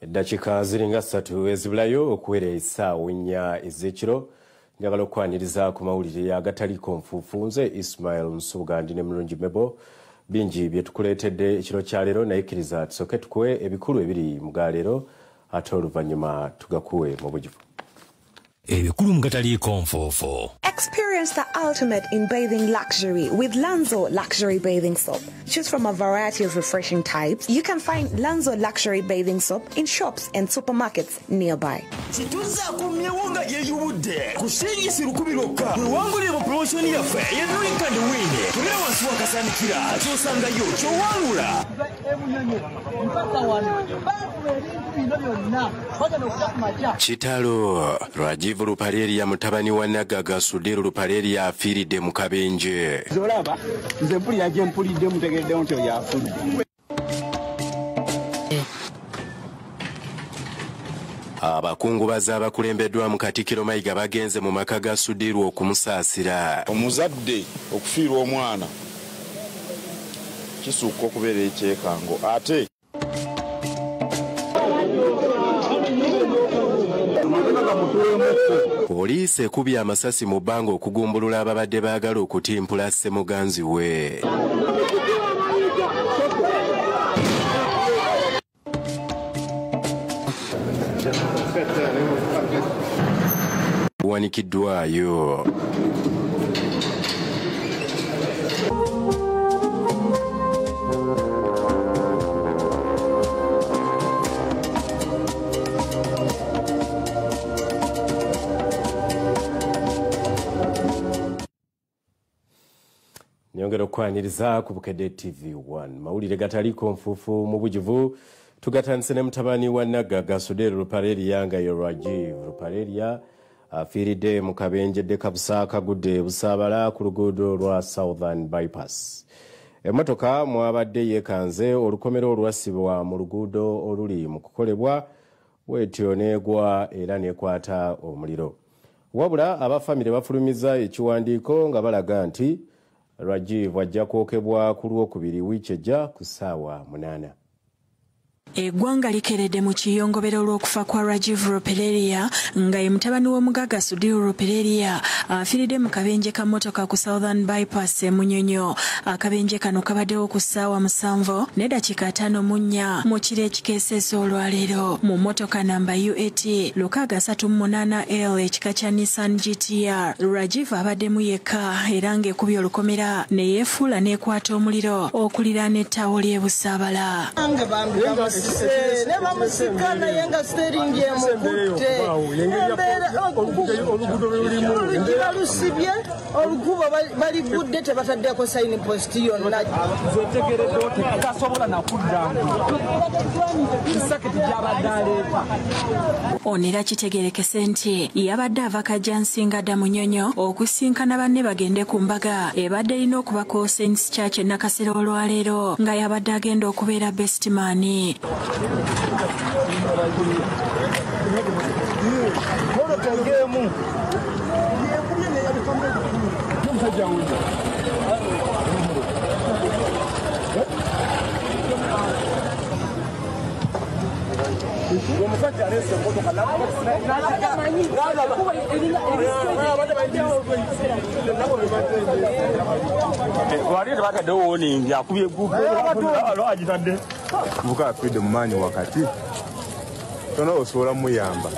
Eddakiika ziringa 3 ezibulayo okuwera essaawa 4 ez'ekiro. Njagala okwaniriza ku mawulire agataliiko nfuufu. Nze Ismail Nsubuga ndi ne Mulungi Mebo. Bingi bye tukuleetedde ekiro kya leero, naye kkiriza tusooke tukuwe ebikulu ebiri mu ga leero, ate oluvannyuma tugakuwe mu bujuvu. Ebikulu mu gataliiko nfuufu. Experience the ultimate in bathing luxury with Lanzo Luxury Bathing Soap. Choose from a variety of refreshing types. You can find Lanzo Luxury Bathing Soap in shops and supermarkets nearby. Kituza akomyewo nga yeeyubudde ku shingisi 1000 lwokka. Wewangulire mu promotion yaffe eya Drink and Win. Tubira wansi w'akasaanikira ky'osangayo ky'owangula. Kitalo Rajiv Ruparelia mutabani wa Nagaga Sudhir Ruparelia afiiridde mu kabenje. Olaba nze mpulira gye mpulidde mutegeddewo nti oyo afudde. Abakungubazi abakulembeddwa mu Katikkiro Mayiga bagenze mu maka ga Sudhir okumusaasira. Omuzadde okufiirwa omwana kisukka okubeera ekyekango ate Poliisi ekubye amasasi mu bbanga okugumbulula ababadde baagala okutimpula Ssemuganzi we. Buwanikiddwayo. Nyongera okwaniriza ku Bukedde TV 1. Mawulire gataliiko nfuufu mu bujuvu. Tugatandise ne mutabani wa Nagaga Sudhir Ruparelia nga ye Rajiv Ruparelia afiiridde mu kabenje Kabusa akagudde Busaabala ku luguudo lwa Southern Bypass. Emmotoka mwabadde yeekanze olukomero olwassibwa mu luguudo oluli mu kukolebwa bwetyo n'egwa era n'ekwata omuliro. Wabula abafamire bafulumizza ekiwandiiko nga balaga nti Rajiv ajja kwokebwa ku Lwokubiri wiiki ejja ku ssaawa 8. Eggwanga likeredde mu kiyongobero olw'okufa kwa Rajiv Ruparelia nga ye mutabani w'omugagga Sudhir Ruparelia afiiridde mu kabenje ka mmotoka ku Southern Bypass e Munyonyo. Akabenje kano kabaddewo ku ssaawa 7:54 mu kiro ekikeesezza olwaleero mu mmotoka namba UAT 638L ekika kya Nissan GTR. Rajiv abaddemu yekka era ng'ekubye olukomera ne yeefuula n'ekwata omuliro okuliraana ettaawo ly'e Busaabala. Ne bamusika naye nga steering emukutte. Embeera oluguudo balusibye, oluguudo baligudde tebataddeko sign post yonna. Nzetegereddewo tekasobola nakudda kisaketi gy'abadde aleeta. Ono era kitegeerekese nti yabadde ava Kajjansi ng'adda Munyonyo okusinkana banne bagende ku mbaga ebadde erina okuba ku Saints Church e Nakasero olwaleero nga yabadde agenda okubeera best man. Wali tebataddewo warning akubye agitadde. Muka afidde mu maanyi wakati tona osobola muyamba.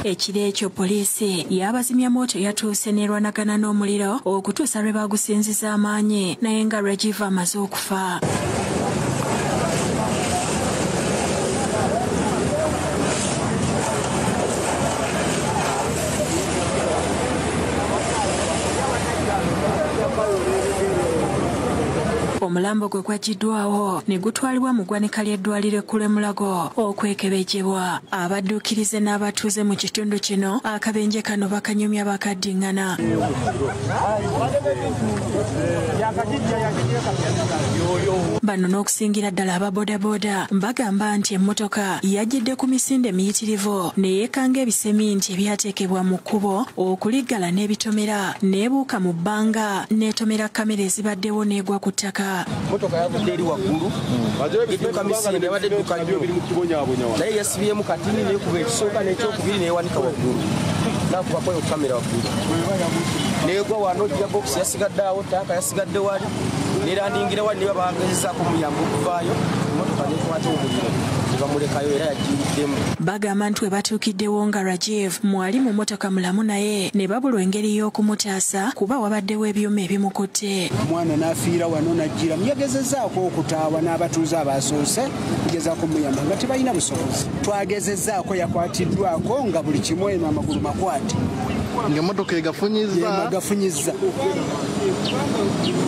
Ekiro ekyo poliisi y'abazimya moto yatuuse n'erwanagana n'omuliro okutuusa lwe bagusinziza amaanyi naye nga Rajiv amaze okufa. Omulambo gwe gwagiddwawo ne gutwalibwa mu ggwanika ly'eddwaliro ekkulu e Mulago okwekebejjebwa. Abadduukirize n'abatuuze mu kitundu kino akabenje kano bakanyumya bakaddiŋŋana. Bano n'okusingira ddala aba bodaboda bagamba nti emmotoka yajjidde ku misinde miyitirivu ne yeekanga ebiseminti ebyateekebwa mu kkubo okuliggala n'ebitomera n'ebuuka mu bbanga n'etomera kamera ezibaddewo n'egwa ku ttaka. mmotoka. Mmotoka yavudde eri waggulu edduka misinde yabadde edduka nnyo naye yasibyemu katini nekuba ekisooka n'ekyokubiri neewanika waggulu nakubako kamera waggulu negwa wano gearbox yasigadde awo, tanka yasigadde wali nerandingira wali niba bagezezaako omuyamba okuvaayo emmotoka nekwata omuliro bamulekayo era yajjiriddemu. Bagamba nti we batuukiddewo nga Rajiv mwali mu mmotoka mulamu naye ne babulwa engeri y'okumutaasa kuba wabaddewo ebyuma ebimukutte. Omwana n'afiira wano n'ajjira yagezezzaako okutaawa n'abatuuze abasoose kugezaako muyamba nga tebalina busobozi. Twagezezzaako yakwatiddwako nga buli kimu eno amagulu makwate ng'emmotoka egafunyizza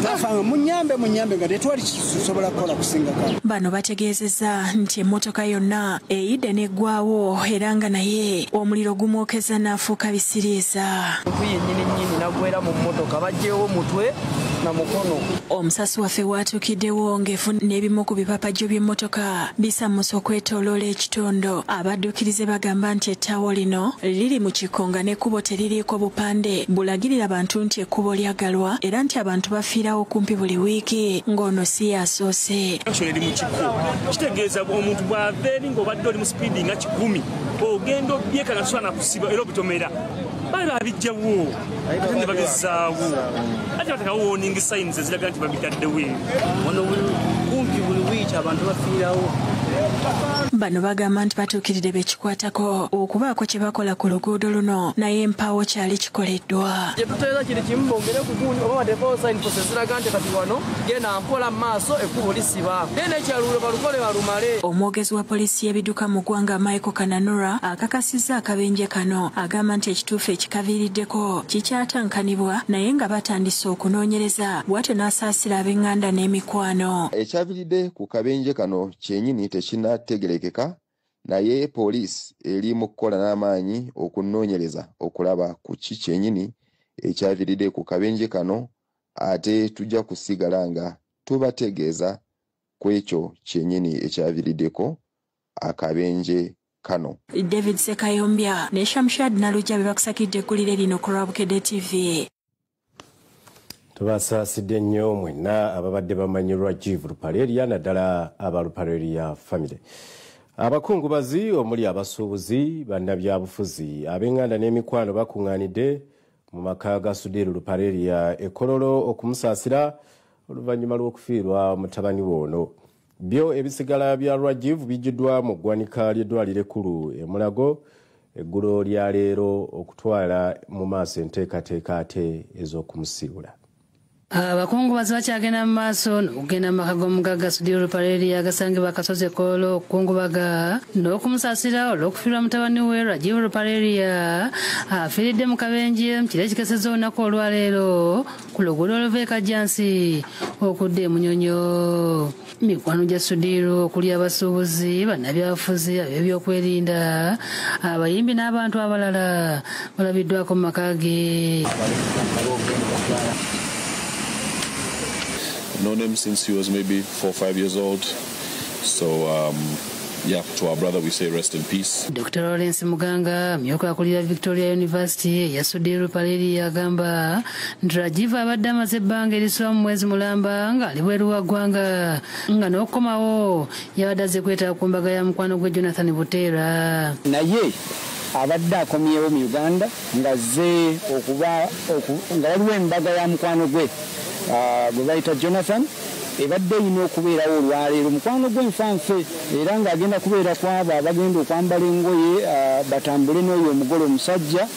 nafanga munyambe nga tetwali kisobola kukola kusingako. Bano bategeezezza nti emmotoka yonna eyidde n'eggwawo era nga naye omuliro gumwokeza n'afuuka bisiriiza. Yennyini nnyini nagwera mu mmotoka baggyewo mutwe na mukono. Omusasi waffe waatuukiddewo ng'efu n'ebimu ku bipapajjo by'emmotoka bisammusa okwetooloola ekitondo. Abadduukirize bagamba nti ettaawo lino liri mu kiko nga n'ekkubo teririiko bupande bulagirira bantu nti ekkubo lyagalwa era nti abantu bafiirawo kumpi buli wiiki ng'ono si yasoose. Eri mu kiko kitegeeza omuntu bw'ava eri ng'obadde oli mu sipiidi nga 100 ogenda obyeka nga tosobola nakusiba era obitomera. Bali babijjawo ate ne babizaawo ate batekawo warning signs eziraga nti babitaddewo. Wano kumpi buli wiiki abantu bafiirawo. Bano bagamba nti batuukiridde bekikwatako okubaako kye bakola ku luguudo luno naye mpaawo kyali kikoleddwa. Kye tuteeza kiri kimu bongere ku gundi oba bateekawo sign post eziraga nti kati wano genda mpola mu maaso ekkubo lisiba naye n'ekyalulo balukole balumale. Omwogezi wa poliisi y'ebidduka mu ggwanga Michael Kananura akakasizza akabenje kano agamba nti ekituufu ekikaviiriddeko kikyatankanibwa naye nga batandise okunoonyereza bw'atyo n'asaasira ab'enganda n'emikwano. Ekyaviiridde ku kabenje kano kyennyini tekinategerekeka naye poliisi eri mu kukola n'amaanyi okunoonyereza okulaba ku ki kyennyini ekyaviiridde ku kabenje kano ate tujja kusigala nga tubategeeza ku ekyo kyennyini ekyaviiriddeko akabenje kano. David Sekayombya ne Shamshad Nalujja be bakusakidde eggulire lino ku Bukedde TV. Tubasaasidde nnyo mwenna ababadde bamanyi Rajiv Ruparelia naddala aba Ruparelia family. Abakungubazi omuli abasuubuzi, bannabyabufuzi, ab'enganda n'emikwano bakuŋŋaanidde mu maka ga Sudhir Ruparelia e Kololo okumusaasira oluvannyuma lw'okufiirwa mutabani we ono. Byo ebisigala bya Rajiv bijjiddwa mu ggwanika ly'eddwaliro ekkulu e Mulago eggulo lya leero okutwala mu maaso enteekateeka ate ez'okumusiibula. Abakungubazi bakyagenda mu maaso n'okugenda mu maka g'omugagga Sudhir Ruparelia agasangibwa Akasozi Kololo okukungubaga n'okumusaasira olw'okufiirwa mutabani we Rajiv Ruparelia afiiridde mu kabenje mu kiro ekikesezza olunaku olwaleero ku luguudo oluva e Kajjansi okudda e Munyonyo. Mikwano gya Sudhir okuli abasuubuzi, bannabyabufuzi, ab'ebyokwerinda, abayimbi n'abantu abalala balabiddwako mu maka ge. I've known him since he was maybe 4 or 5 years old. So, yeah, to our brother we say rest in peace. Dr. Lawrence Muganga, amyuka akulira Victoria University eya Sudhir Ruparelia agamba nti Rajiv abadde amaze ebbanga erisoba mu mwezi mulamba ng'ali bweru wa ggwanga nga n'okukomawo yabadde azze kwetaba ku mbaga ya mukwano gwe Jonathan Buteera. Naye abadde akomyewo mu Uganda ng'azze okuba nga waliwo embaga ya mukwano gwe gwe bayita Jonathan ebadde erina okubeerawo olwaleero. Mukwano gwe nfanfe era ng'agenda kubeera kwabo abagenda okwambala engoye batambule n'oyo omugole omusajja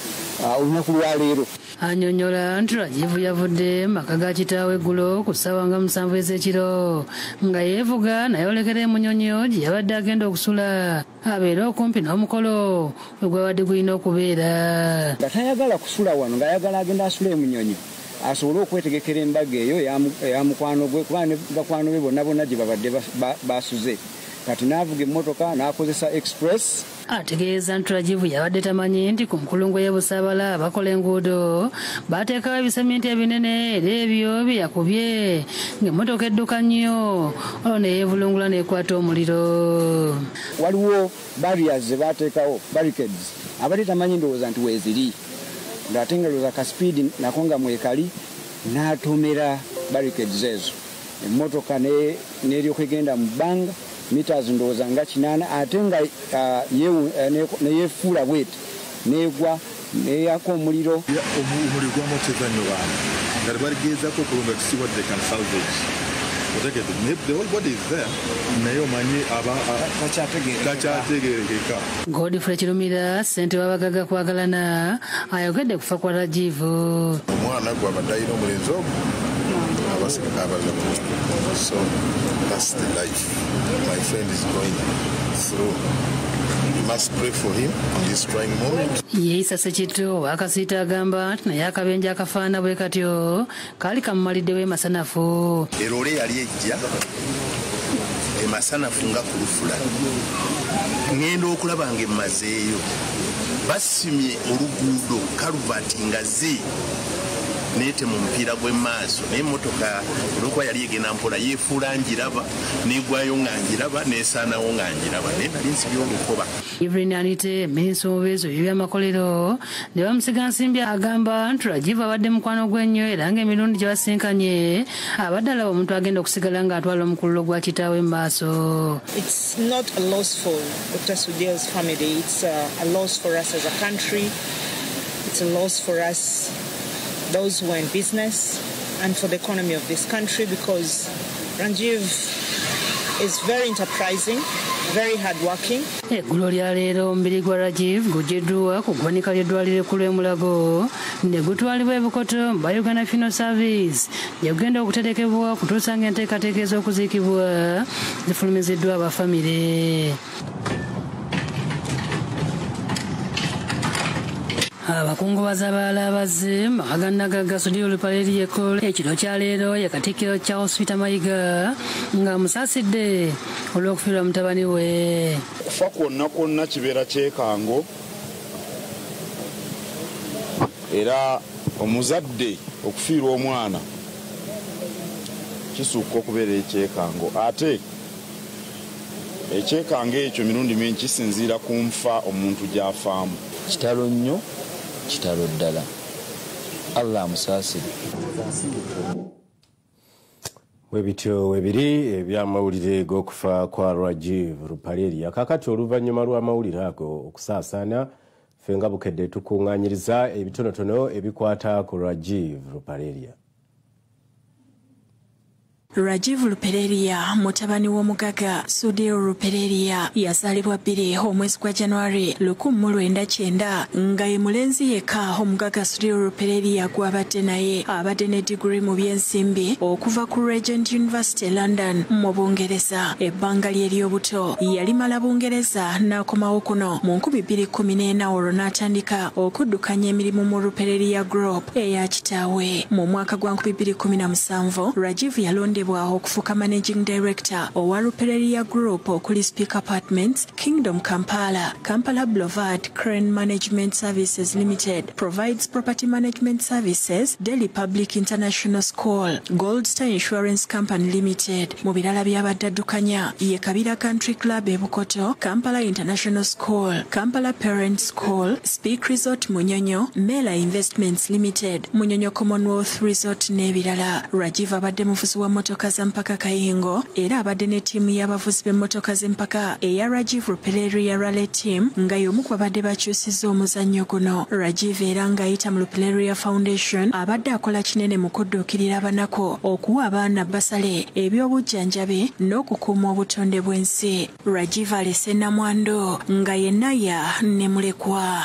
olunaku lwaleero. Annyonnyola nti Rajiv yavudde mu maka ga kitaawe eggulo ku ssaawa nga 7 ez'ekiro nga yeevuga nayolekera e Munyonyo gye yabadde agenda okusula abeere okumpi n'omukolo we gwabadde gulina okubeera. Nga tayagala kusula wano ng'ayagala agenda asula e Munyonyo asobole okwetegekera embaga eyo eya mukwano gwe kuba ne bakwano be bonna bonna gye babadde basuze. Kati n'avuga emmotoka n'akozesa express. Ategeeza nti Rajiv yabadde tamanyi nti ku nkulungo y'e Busaabala abakola enguudo bateekawo ebiseminti ebinene era ebyo bye yakubye ng'emmotoka edduka nnyo olwo ne yeevulungula n'ekwata omuliro. Waliwo barriers ze bateekawo, barricades, abadde tamanyi ndowooza nti weeziri ng'ate nga lowooza ka sipiidi nako nga mwekali n'atomera barricades ezo Emmotoka n'eryoka egenda mu bbanga meters ndowooza nga 8, ate nga neyefuula bweti negwa neyaka omuliro. Omuliro gwamwokeza nnyo baana nga tebaligezaako okulonga to see what they can salvage. The whole body is there, naye omanyi takyategerekeka. Godfrey Kirumira, ssentebe w'abagagga Kwagalana, ayogedde kufa kwa Rajiv. Omwana gwabadde alina omulenzi ogwo abasinga abaza. So that's the life my friend is going through. We must pray for him in this trying moment. Yeisa Sekito akasiita agamba nti naye akabenje akafaana bwe katyo kaali kamumaliddewo emasanafu. Erole yali ejja emasanafu nga ku lufula. Ngenda okulaba nga emmazeeyo. Basimye oluguudo kaluvati nga zi neete mu mupiira gw'emaaso, naye emmotoka olwokuba yali egenda mpola yeefuula ngiraba, negwayo nga ngiraba, neesaanawo nga ngiraba, naye nali nsibye olukoba. Evelyn Anite, minisita omubeezi w'ebyamakolero ne bamusiga nsimbi agamba nti Rajiv abadde mukwano gw'ennyo era ng'emirundi gye basinkanye abadde alaba omuntu agenda okusigala ng'atwala omukululo gwa kitaawe mu maaso. It's not a loss for Dr. Sudhir's family, it's a loss for us as a country, it's a loss for us those who are in business and for the economy of this country, because Rajiv is very enterprising, very hardworking. Eggulo lya leero omubiri gwa Rajiv guggiddwa ku ggwanika ly'eddwaliro ekkulu e Mulago ne gutwalibwa e Bukoto mu ba Uganda Funeral Service gye gugenda okuterekebwa okutuusa ng'enteekateeka ez'okuziikibwa zifulumiziddwa abafamire. Abakungubazi abalala abazze mu maka ga Nagagga Sudhir Ruparelia ekiro kya leero ye Katikkiro Charles Peter Mayiga ng'amusaasidde olw'okufiirwa mutabani we. Okufa kwonna kwonna kibeera kyekango, era omuzadde okufiirwa omwana kisukka okubeera ekyekango, ate ekyekango ekyo emirundi mingi kisinziira ku nfa omuntu gy'afaamu. Kitalo nnyo, kitalo ddala. Allah amusaasire. Bwe bityo webiri ebyamawulire g'okufa kwa Rajiv Ruparelia. Kaakati oluvannyuma lw'amawulire ago okusaasaana, ffe nga Bukedde tukuŋŋaanyiriza ebitonotono ebikwata ku Rajiv Ruparelia. Rajiv Ruparelia, mutabani w'omugagga Sudhir Ruparelia, yazaalibwa 2 omwezi gwa January 1990 nga ye mulenzi yekka omugagga Sudhir Ruparelia gw'abadde naye. Abadde ne diguri mu by'ensimbi okuva ku Regent University London mu Bungereza. Ebbanga lye ery'obuto yalimala Bungereza n'akomawo kuno mu 2014 olwo n'atandika okuddukanya emirimu mu Ruparelia Group eya kitaawe. Mu mwaka gwa 2017 Rajiv yalondebwa okufuuka managing director owa Ruparelia Group okuli Speak Apartments, Kingdom Kampala, Kampala Boulevard, Crane Management Services Limited, provides property management services, Delhi Public International School, Gold Star Insurance Company Limited. Mu birala by'abadde addukanya ye Kabira Country Club e Bukoto, Kampala International School, Kampala Parent School, Speak Resort Munyonyo, Mela Investments Limited, Munyonyo Commonwealth Resort n'ebirala. Rajiv abadde muvuzi wa mmotoka za mpaka Kayingo era abadde ne ttiimu y'abavuzi b'emmotoka z'empaka eya Rajiv Ruparelia Rally Team nga y'omu ku babadde bakyusizza omuzannyo guno. Rajiv era ng'ayita mu Ruparelia Foundation abadde akola kinene mu kudduukirira abanaku, okuwa abaana basale eby'obujjanjabi n'okukuuma obutonde bw'ensi. Rajiv alese Namwando nga ye Naya ne mulekwa.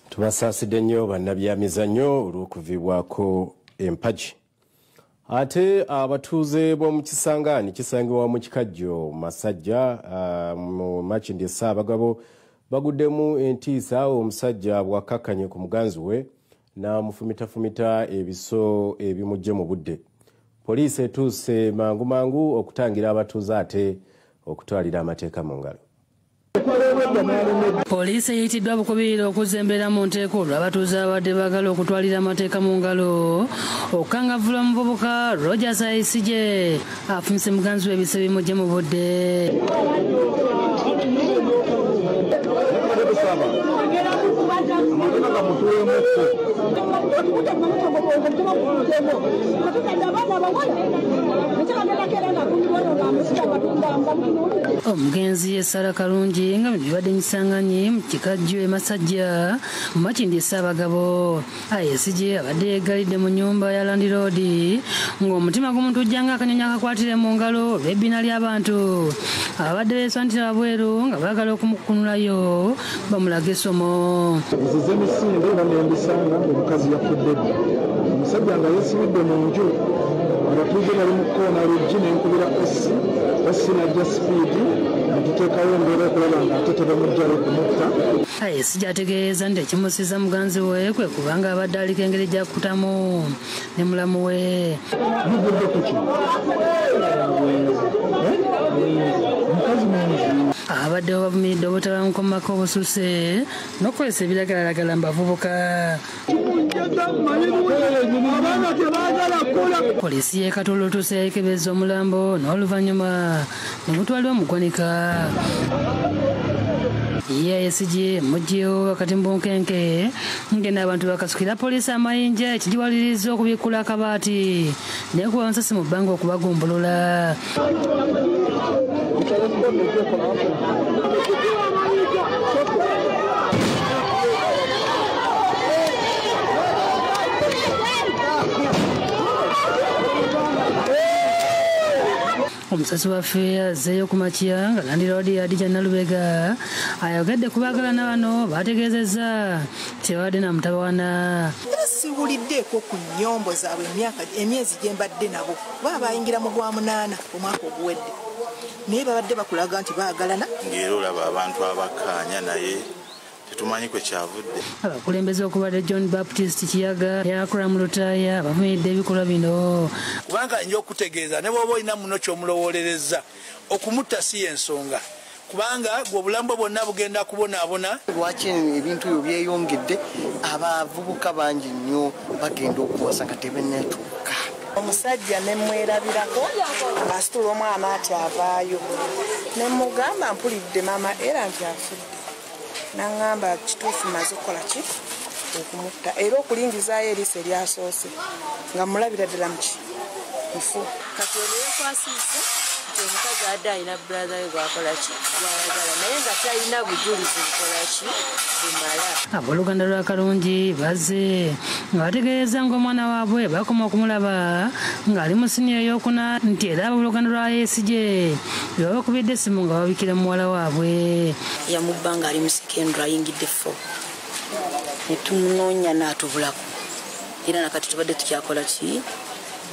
Tubasaasidde nnyo bannabyamizannyo olw'okuviibwako empagi. Ate abatuuze b'omu Kisangani kisangibwa mu Kikajjo Masajja mu Makindye Ssaabagabo baguddemu entiisa omusajja bw'akkakkanye ku muganzi we n'amufumitafumita ebiso ebimujje mu budde. Poliisi etuuse mangu mangu okutangira abatuuze ate okutwalira amateeka mu ngalo. Poliisi eyitiddwa bukubirira okuzza embeera mu nteeko olw'abatuuze abadde baagala okutwalira amateeka mu ngalo okukangavvula omuvubuka Rogers Aisije afumise muganzi we ebiso ebimujje mu budde. Omugenzi ye Sara Kalungi nga bino bibadde Kisangani mu Kikajjo e Masajja mu Makindye Ssaabagabo. Aisije abadde yeeggalidde mu nnyumba ya landiroodi ng'omutima gumutujja ng'akanyonyi akakwatire mu ngalo olw'ebbina ly'abantu ababadde beeswantira wabweru nga baagala okumukunulayo bamulage essomo. Nzize emisinde era ne mbisanga ng'omukazi yafudde dda. Omusajja nga yeesibidde mu nju, abatuuze bali mu kkoona luggi ne nkubira ossi, ossi n'ajja sipiidi ne tuteekawo embeera okulaba ng'ate tebamuggyayo kumutta. Aisije ategeeza nti ekimusiza muganzi we kwe kubanga abadde aliko engeri gy'akutamu ne mulamu we. Muvudde ku ki? Mukazi mwenzi. Abaddewo bavumiridde obutabanguko obususse n'okukozesa ebiragalalagala mu bavubuka. Poliisi y'e Katulutuse ekebezza omulambo n'oluvannyuma ne gutwalibwa mu ggwanika. Ye Aisije muggyewo wakati mu bunkenke ng'eno abantu bakasukira poliisi amayinja ekigiwaliriza okubikkula akabaati n'ekuba amasasi mu bbanga okubagumbulula. Omusasi waffe azzeeyo ku makya nga landiroodi Hadija Nalubega ayogedde ku baagalana bano baategeezezza tebabadde na mutabawana. Era siwuliddeeko ku nnyombo zaabwe emyezi gye mbadde nabo kuba baayingira mu gwa 8 omwaka oguwedde, naye babadde bakulaga nti baagalana. Ng'era olaba abantu abakkaanya naye tetumanyi kwe kyavudde. Abakulembeze okubadde John Baptist Kiyaga ne Akram Lutaaya bavumiridde ebikolwa bino. Kubanga nja okutegeeza ne bw'oba olina muno ky'omulowoolerezza okumutta si y'ensonga, kubanga gwe obulamu bwe bwonna bugenda kubonaabona. Lwaki ebintu ebyo byeyongedde? Abavubuka bangi nnyo bagenda okuwasa nga tebanneetuuka. Omusajja ne mwerabirako ng'asitula omwana ati avaayo ne mugamba mpulidde maama era nti afudde. N'aŋŋamba kituufu maze okukola ki okumutta, era okulingizaayo eriiso eryasoose nga mulabira ddala muki mufu. Kati ono yeekwasizza nti omukazi adde alina brother we gwakola ki gwayagala naye nga talina bujulizi bukola ki bumala. Abooluganda lwa Kalungi bazze nga bategeeza ng'omwana waabwe bakoma okumulaba ng'ali mu siniya ey'okuna nti era abooluganda lwa Aisije be babakubidde essimu nga babikira muwala waabwe. Yamubba ng'ali mu secondary ayingidde 4 ne tumunoonya n'atubulako era nakati tubadde tukyakola ki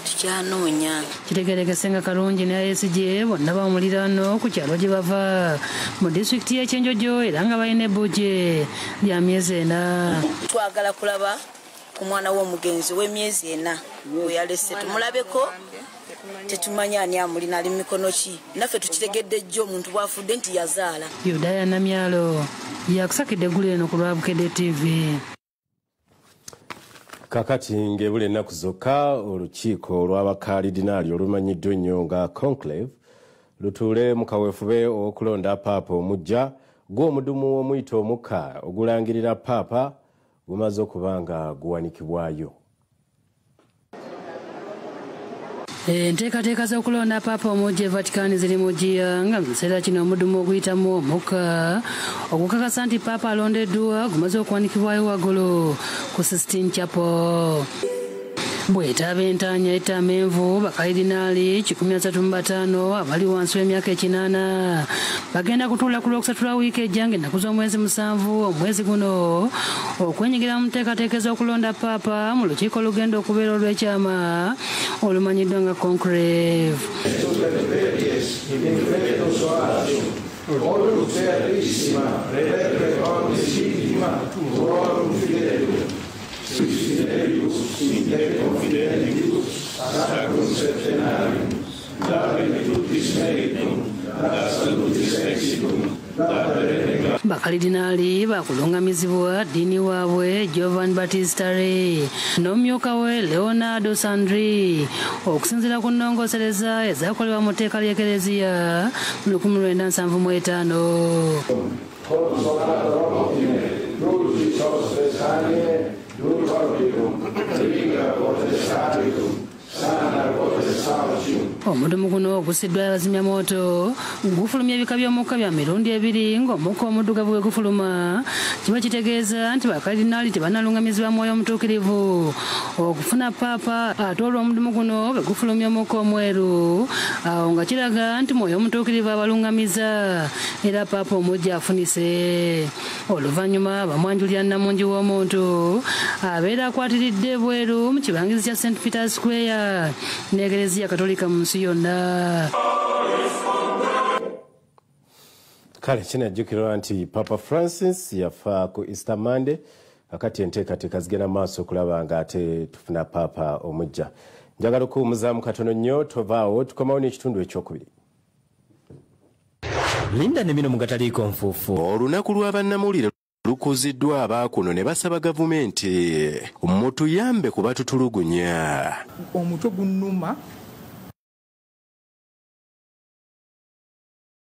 tukyanoonya. Kitegeerekese nga Kalungi ne Aisije bonna bamuliraano ku kyalo gye bava mu disitulikiti y'e Kyenjojo era nga balina ebbujje lya myezi 4. Twagala kulaba ku mwana w'omugenzi w'emyezi 4 gwe yalese tumulabeko, tetumanyi ani amulina ali mu mikono ki, naffe tukitegedde jjo omuntu bw'afudde nti yazaala. Yudaya Namyalo yakusakidde eggulu eno ku lwa Bukedde TV. Kakati ng'ebula ennaku zokka olukiiko olw'abakalidinaali olumanyiddwa ennyo nga conclave lutuule mu kaweefube ow'okulonda paapa omujja gw'omudumu omuyita omukka ogulangirira paapa gumaze okuba nga guwanikibwayo. Enteekateeka z'okulonda paapa omujja e Vatican ziri mu ggiya nga mu kiseera kino omudumu oguyitamu omukka ogukakasa nti paapa alondeddwa gumaze okuwanikibwayo waggulu ku Sistine Chapel. Bw'etaaba entaanya etta amenvu, bakalidinaali 135 abali wansi w'emyaka 80 bagenda kutuula ku Lwokusatu lwa wiiki ejja ng'ennaku z'omwezi 7 omwezi guno okwenyigira mu nteekateeka ez'okulonda Paapa mu lukiiko olugenda okubeera olw'ekyama olumanyiddwa nga conclave. Bakalidinaali bakulungamizibwa ddiini waabwe Giovanni Battista Re n'omumyuka we Leonardo Sandri okusinziira ku nnongoosereza ezaakolebwa mu tteeka ly'Ekereziya mu 1975. Omudumu guno ogusiddwa abazimyamwoto gufulumya ebika by'omukka bya mirundi ebiri ng'omukka omuddugavu bwe gufuluma kiba kitegeeza nti bakalidinaali tebannalungamizibwa Mwoyo Omutuukirivu okufuna Paapa, ate olw'omudumu guno bwe gufulumya omukka omweru awo nga kiraga nti Mwoyo Omutuukirivu abalungamiza era Paapa omujja afunise. Oluvannyuma bamwanjulira nnamungi w'omuntu abeera akwatiridde ebweru mu kibangirizi kya St Peter's Square n'Ekereziya Katolika mu nsi yonna. Kale kinajjukirwa nti Papa Francis yafa ku Easter Monday, akati enteekateeka zigenda maaso okulaba nga ate tufuna Paapa omujja. Njagala okuwummuzaamu katono nnyo, tovaawo, tukomawo n'ekitundu ekyokubiri. Linda ne bino mugataliiko nfuufu. Olunaku lwa bannamawulire lukuziddwa abaakuno ne basaba gavumenti mutuyambe ku batutulugunya. Omutwe gunnuma